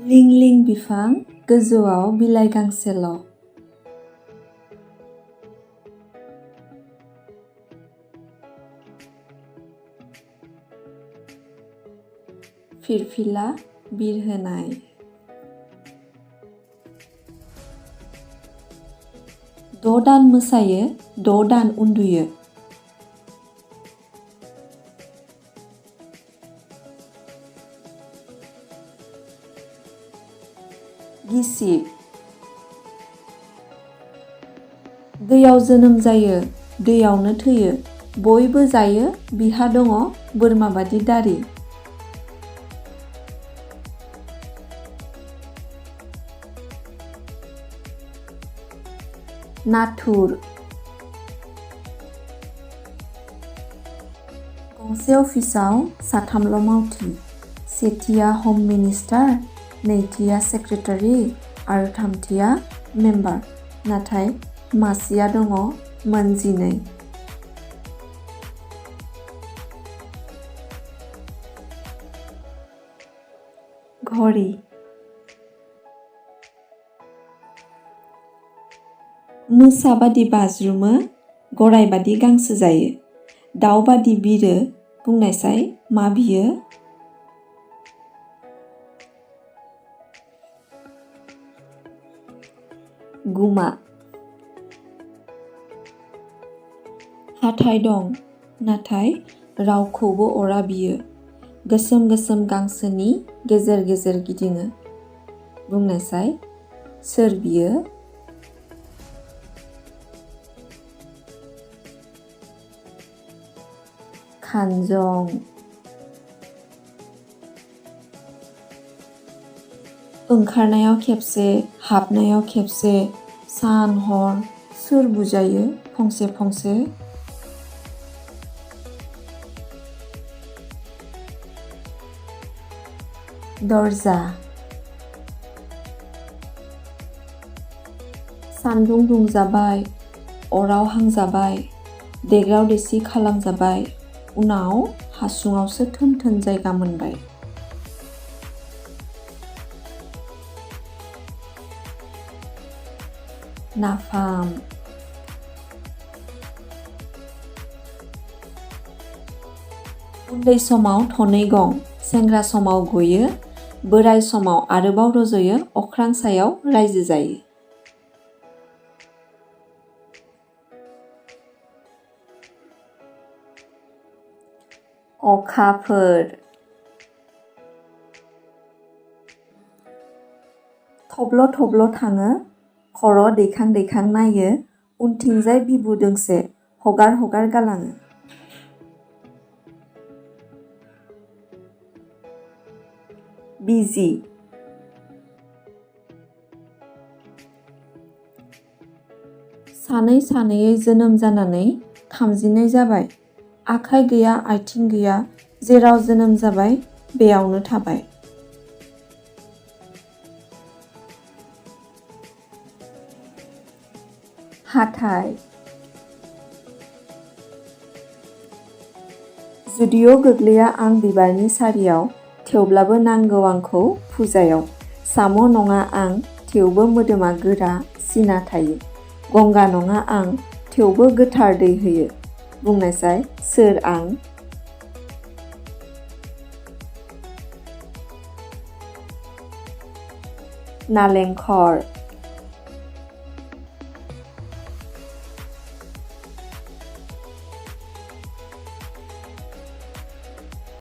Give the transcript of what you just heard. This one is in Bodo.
लिं लिं बिफां गोजौआव बिलाइ गांसेल'। फिरफिला बिरहोनाय। द' दान मोसायो, 6 दान उन्दुयो। गिसिब। दैयाव जोनोम जायो, दैयावनो थैयो, बयबो जायो, बिहा दङ बोरमा बादि दारि। नाथुर। गंसे अफिसाव साथामल' मावथि। सेथिया हम मिनिस्टार, नैथिया सेक्रेटारि आरो थामथिया मेम्बार। नाथाय मासिया दङ मोनजिनै। घड़ी। मोसा बादि बाज्रुमो, गराय बादि गांसो जायो, दाउ बादि बिरो, बुंनायसाय मा बियो? गुमा। हाथाय दं, नाथाय रावखौबो अरा बियो, गोसोम गोसोम गांसोनि गेजेर गेजेर गिदिङो, बुंनायसाय सोर बियो? खानजं। ओंखारनायाव खेबसे, हाबनायाव खेबसे, सान हर सोर बुजायो फंसे फंसे? दरजा। सान्दुं दुंजाबाय, अराव हांजाबाय, देग्राव देसि खालामजाबाय, उनाव हासुङावसो थोन थोन जायगा मोनबाय। नाफाम। उन्दै समाव थनै गं, सेंग्रा समाव गयो, बोराय समाव आरोबाव रज'यो, अख्रां सायाव रायजो जायो। अखाफोर। थब्ल' थब्ल' थाङो, खर' दैखां दैखां नायो, उनथिंजाय बिबु दोंसे हगार हगार गालाङो। बिजि। सानै सानैयै जोनोम जानानै 32 जाबाय, आखाइ गैया आथिं गैया, जेराव जोनोम जाबाय बेयावनो थाबाय। हाथाय। जुदिअ गोग्लैया आं बिबारनि सारियाव, थेवब्लाबो नांगौ आंखौ फुजायाव। साम' नङा आं, थेवबो मोदोमा गोरा सिना थायो। गंगा नङा आं, थेवबो गोथार दै होयो, बुंनायसाय सोर आं? नालेंखर।